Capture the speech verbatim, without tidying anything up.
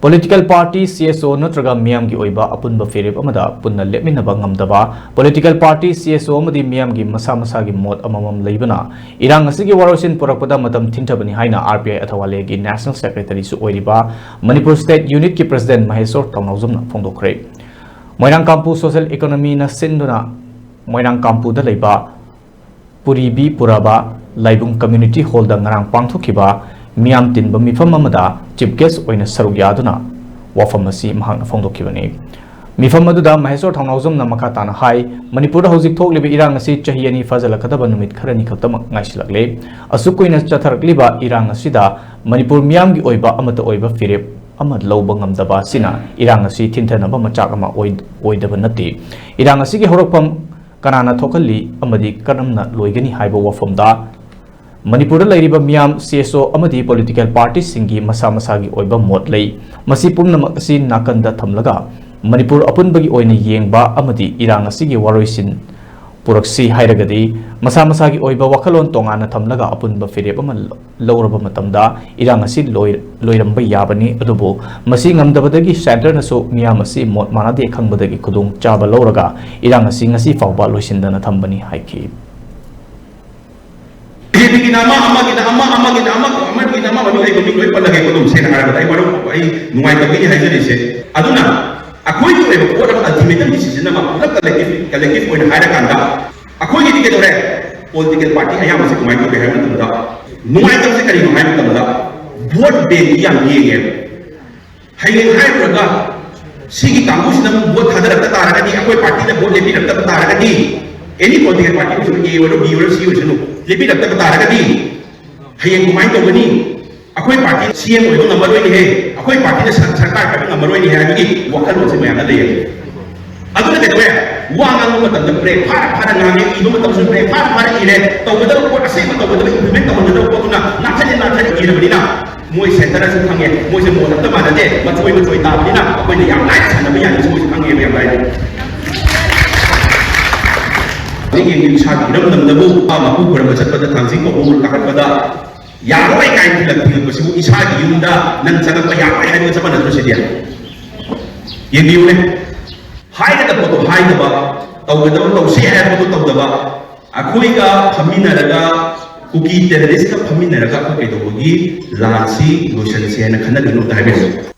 Political party, C S O ꯅꯠꯇ꯭ꯔꯒ ꯃꯤꯌꯥꯝꯒꯤ ꯑꯣꯏꯕ ꯑꯄꯨꯟꯕ ꯐꯤꯔꯦꯞ ꯑꯃꯗ ꯄꯨꯟꯅ ꯂꯦꯞꯃꯤꯟꯅꯕ ꯉꯝꯗꯕ, political party, C S O ꯑꯃꯗꯤ ꯃꯤꯌꯥꯝꯒꯤ ꯃꯁꯥ ꯃꯁꯥꯒꯤ ꯃꯣꯠ ꯑꯃꯃꯝ ꯂꯩꯕꯅ ꯏꯔꯥꯡ ꯑꯁꯤꯒꯤ ꯋꯥꯔꯣꯏꯁꯤꯟ ꯄꯨꯔꯛꯄꯗ ꯃꯇꯝ ꯊꯤꯟꯊꯕꯅꯤ ꯍꯥꯏꯅ R P I ꯑꯊꯋꯥꯂꯦꯒꯤ National Secretaryꯁꯨ ꯑꯣꯏꯔꯤꯕ ꯃꯅꯤꯄꯨꯔ State Unitꯀꯤ President ꯃꯍꯦꯁꯣꯔ ꯊꯧꯅꯥꯎꯖꯝꯅ ꯐꯣꯡꯗꯣꯛꯈ꯭ꯔꯦ꯫ ꯃꯣꯏꯔꯥꯡꯀꯥꯝꯄꯨ Social Economyꯅ ꯁꯤꯟꯗꯨꯅ ꯃꯣꯏꯔꯥꯡꯀꯥꯝꯄꯨꯗ ꯂꯩꯕ ꯄꯨꯔꯤꯕꯤ ꯄꯨꯔꯥꯕꯥ ꯂꯥꯏꯕꯨꯡ Community Hallꯗ ꯉꯔꯥꯡ ꯄꯥꯡꯊꯣꯛꯈꯤꯕ ꯃꯤꯌꯥꯝ ꯇꯤꯟꯕ ꯃꯤꯐꯝ ꯑꯃꯗ Chief Guest ꯑꯣꯏꯅ ꯁꯔꯨꯛ ꯌꯥꯗꯨꯅ ꯋꯥꯐꯝ ꯑꯁꯤ ꯃꯍꯥꯛꯅ ꯐꯣꯡꯗꯣꯛꯈꯤꯕꯅꯤ꯫ ꯃꯤꯐꯝ ꯑꯗꯨꯗ ꯃꯍꯦꯁꯣꯔ ꯊꯧꯅꯥꯎꯖꯝꯅ ꯃꯈꯥ ꯇꯥꯅ ꯍꯥꯏ, ꯃꯅꯤꯄꯨꯔꯗ ꯍꯧꯖꯤꯛ ꯊꯣꯛꯂꯤꯕ ꯏꯔꯥꯡ ꯑꯁꯤ ꯆꯍꯤ ꯑꯅꯤ ꯐꯥꯖꯤꯜꯂꯛꯀꯗꯕ ꯅꯨꯃꯤꯠ ꯈꯔꯅꯤ ꯈꯛꯇꯃꯛ ꯉꯥꯏꯁꯤꯜꯂꯛꯂꯦ꯫ ꯑꯁꯨꯛ ꯀꯨꯏꯅ ꯆꯠꯊꯔꯛꯂꯤꯕ ꯏꯔꯥꯡ ꯑꯁꯤꯗ ꯃꯅꯤꯄꯨꯔ ꯃꯤꯌꯥꯝꯒꯤ ꯑꯣꯏꯕ ꯑꯃꯠꯇ ꯑꯣꯏꯕ ꯐꯤꯔꯦꯞ ꯑꯃ ꯂꯧꯕ ꯉꯝꯗꯕ ꯑꯁꯤꯅ ꯏꯔꯥꯡ ꯑꯁꯤ ꯊꯤꯟꯊꯅꯕ ꯃꯆꯥꯛ ꯑꯃ ꯑꯣꯏ-, ꯑꯣꯏꯗꯕ ꯅꯠꯇꯦ꯫ ꯏꯔꯥꯡ ꯑꯁꯤꯒꯤ ꯍꯧꯔꯛꯐꯝ ꯀꯅꯥꯅ ꯊꯣꯛꯍꯜꯂꯤ ꯑꯃꯗꯤ ꯀꯔꯝꯅ ꯂꯣꯏꯒꯅꯤ ꯍꯥꯏꯕ ꯋꯥꯐꯝꯗ ꯃꯅꯤꯄꯨꯔꯗ ꯂꯩꯔꯤꯕ ꯃꯤꯌꯥꯝ, C S O ꯑꯃꯗꯤ political partyꯁꯤꯡꯒꯤ ꯃꯁꯥ ꯃꯁꯥꯒꯤ ꯑꯣꯏꯕ ꯃꯣꯠ ꯂꯩ꯫ ꯃꯁꯤ ꯄꯨꯝꯅꯃꯛ ꯑꯁꯤ ꯅꯥꯀꯟꯗ ꯊꯝꯂꯒ ꯃꯅꯤꯄꯨꯔ ꯑꯄꯨꯟꯕꯒꯤ ꯑꯣꯏꯅ ꯌꯦꯡꯕ ꯑꯃꯗꯤ ꯏꯔꯥꯡ ꯑꯁꯤꯒꯤ ꯋꯥꯔꯣꯏꯁꯤꯟ ꯄꯨꯔꯛꯁꯤ ꯍꯥꯏꯔꯒꯗꯤ ꯃꯁꯥ ꯃꯁꯥꯒꯤ ꯑꯣꯏꯕ ꯋꯥꯈꯜꯂꯣꯟ ꯇꯣꯉꯥꯟꯅ ꯊꯝꯂꯒ ꯑꯄꯨꯟꯕ ꯐꯤꯔꯦꯞ ꯑꯃ ꯂꯧꯔꯕ ꯃꯇꯝꯗ ꯏꯔꯥꯡ ꯑꯁꯤ ꯂꯣꯏ-, ꯂꯣꯏꯔꯝꯕ ꯌꯥꯕꯅꯤ꯫ ꯑꯗꯨꯕꯨ ꯃꯁꯤ ꯉꯝꯗꯕꯗꯒꯤ centreꯅꯁꯨ ꯃꯤꯌꯥꯝ ꯑꯁꯤ ꯃꯣꯠ ꯃꯥꯟꯅꯗꯦ ꯈꯪꯕꯗꯒꯤ ꯈꯨꯗꯣꯡ ꯆꯥꯕ ꯂꯧꯔꯒ ꯏꯔꯥꯡ ꯑꯁꯤ ꯉꯁꯤ ꯐꯥꯎꯕ ꯂꯣꯏꯁꯤꯟꯗꯅ ꯊꯝꯕꯅꯤ ꯍꯥꯏꯈꯤ꯫ BJPꯒꯤꯅ ꯑꯃ, ꯑꯃꯒꯤꯅ ꯑꯃ, ꯑꯃꯒꯤꯅ ꯑꯃ, ꯑꯃꯒꯤꯅ ꯑꯃ, ꯃꯃꯤꯡ ꯂꯩꯕ ꯃꯤꯡ ꯂꯣꯏ ꯄꯜꯂꯒꯦꯀꯣ꯫ ꯑꯗꯨꯝ ꯁꯦꯡꯅ ꯍꯥꯏꯔꯕꯗ ꯑꯩ ꯃꯔꯨꯞ, ꯑꯩ ꯅꯨꯡꯉꯥꯏꯇꯕꯒꯤꯅꯤ ꯍꯥꯏꯖꯔꯤꯁꯦ꯫ ꯑꯗꯨꯅ ꯑꯩꯈꯣꯏꯒꯤ ꯑꯣꯏꯕ ꯄꯣꯠ ꯑꯃ, ultimatum decision ꯑꯃ ꯄꯨꯂꯞ collective, collective ꯑꯣꯏꯅ ꯍꯥꯏꯔꯀꯥꯟꯗ ꯑꯩꯈꯣꯏꯒꯤꯗꯤ ꯀꯩꯗꯧꯔꯦ? Political party ꯑꯌꯥꯝꯕꯁꯤ ꯀꯃꯥꯏꯅ ꯇꯧꯒꯦ ꯍꯥꯏꯕ ꯃꯇꯝꯗ, ꯅꯨꯡꯉꯥꯏꯇꯕꯁꯦ ꯀꯔꯤꯅꯣ ꯍꯥꯏꯕ ꯃꯇꯝꯗ, vote bankꯀꯤ ꯌꯥꯝ ꯌꯦꯡꯉꯦꯕ꯫ ꯍꯌꯦꯡ ꯍꯥꯏꯔꯨꯔꯒ ꯁꯤꯒꯤ ꯀꯥꯡꯕꯨꯁꯤꯅ ꯑꯃꯨꯛ vote ꯊꯥꯗꯔꯛꯇ ꯇꯥꯔꯒꯗꯤ, ꯑꯩꯈꯣꯏ partyꯗ vote ꯂꯦꯞꯄꯤꯔꯛꯇꯕ ꯇꯥꯔꯒꯗꯤ, any political party ꯑꯣꯏꯁꯅꯨ, A ꯑꯣꯏꯔꯣ, B ꯑꯣꯏꯔꯣ, C ꯑꯣꯏꯁꯅꯨ, ꯂꯦꯞꯄꯤꯔꯛꯇꯕ ꯇꯥꯔꯒꯗꯤ ꯍꯌꯦꯡ ꯀꯃꯥꯏꯅ ꯇꯧꯒꯅꯤ? ꯑꯩꯈꯣꯏ party CM ꯑꯣꯏꯕ ꯉꯝꯃꯔꯣꯏꯅꯦꯍꯦ, ꯑꯩꯈꯣꯏ partyꯅ ꯁꯔ-, ꯁꯔꯀꯥꯔ ꯄꯥꯏꯕ ꯉꯝꯃꯔꯣꯏꯅꯦ ꯍꯥꯏꯕꯒꯤ ꯋꯥꯈꯜꯂꯣꯟꯁꯦ ꯃꯌꯥꯝꯅ ꯂꯩꯌꯦ꯫ ꯑꯗꯨꯅ ꯀꯩꯗꯧꯋꯦ? ꯋꯥ ꯉꯥꯡꯕ ꯃꯇꯝꯗ break ꯐꯥꯔ ꯐꯥꯔ ꯉꯥꯡꯉꯦ, ꯏꯕ ꯃꯇꯝꯁꯨ break ꯐꯥꯔ ꯐꯥꯔ ꯏꯔꯦ, ꯇꯧꯒꯗꯕ ꯄꯣꯠ ꯑꯁꯦꯡꯕ ꯇꯧꯒꯗꯕ, implement ꯇꯧꯍꯟꯒꯗꯕ ꯄꯣꯠꯇꯨꯅ ꯅꯥꯊꯩ ꯅꯥꯊꯩ ꯏꯔꯕꯅꯤꯅ ꯃꯣꯏ centreꯅꯁꯨ ꯈꯪꯉꯦ, ꯃꯣꯏꯁꯦ ꯃꯣꯠ ꯑꯝꯇ ꯃꯥꯟꯅꯗꯦ, ꯃꯆꯣꯏ ꯃꯆꯣꯏ ꯇꯥꯕꯅꯤꯅ ꯑꯩꯈꯣꯏꯅ ꯌꯥꯝ ꯂꯥꯏꯅ ꯁꯥꯟꯅꯕ ꯌꯥꯅꯤꯁꯦ ꯃꯣꯏꯁꯨ ꯈꯪꯉꯦꯕ ꯌꯥꯝ ꯂꯥꯏꯅ꯫ ꯍꯧꯖꯤꯛ ꯌꯦꯡꯉꯤ, ꯏꯁꯥꯒꯤ ꯏꯔꯝꯗꯝꯗꯕꯨ ꯃꯄꯨ ꯈꯣꯏꯔꯝꯕ ꯆꯠꯄꯗ, ꯊꯥꯡꯖꯤꯡ ꯀꯧꯕ ꯀꯥꯈꯠꯄꯗ, ꯌꯥꯔꯣꯏ ꯀꯥꯏꯅ ꯊꯤꯜꯂꯛ ꯊꯤꯜꯂꯛꯄꯁꯤꯕꯨ ꯏꯁꯥꯒꯤ ꯌꯨꯝꯗ ꯅꯪ ꯆꯪꯉꯛꯄ ꯌꯥꯔꯣꯏ ꯍꯥꯏꯕꯒ ꯆꯞ ꯃꯥꯟꯅꯗ꯭ꯔꯣ ꯁꯤꯗꯤ? ꯌꯦꯡꯕꯤꯌꯨꯅꯦ, ꯍꯥꯏꯒꯗꯕ ꯄꯣꯠꯇꯣ ꯍꯥꯏꯗꯕ, ꯇꯧꯒꯗꯕ ꯇꯧꯁꯤ ꯍꯥꯏꯕ ꯄꯣꯠꯇꯣ ꯇꯧꯗꯕ, ꯑꯩꯈꯣꯏꯒ ꯐꯝꯃꯤꯟꯅꯔꯒ, ꯀꯨꯀꯤ ꯇꯦꯔꯔꯤꯁꯀ ꯐꯝꯃꯤꯟꯅꯔꯒ ꯑꯩꯈꯣꯏ ꯀꯩꯗꯧꯕꯒꯤ ꯂꯥꯟꯁꯤ ꯂꯣꯏꯁꯤꯟꯁꯤ ꯍꯥꯏꯅ ꯈꯟꯅꯗꯣꯏꯅꯣ ꯑꯝꯇ ꯍꯥꯏꯕꯤꯔꯛꯑꯣ꯫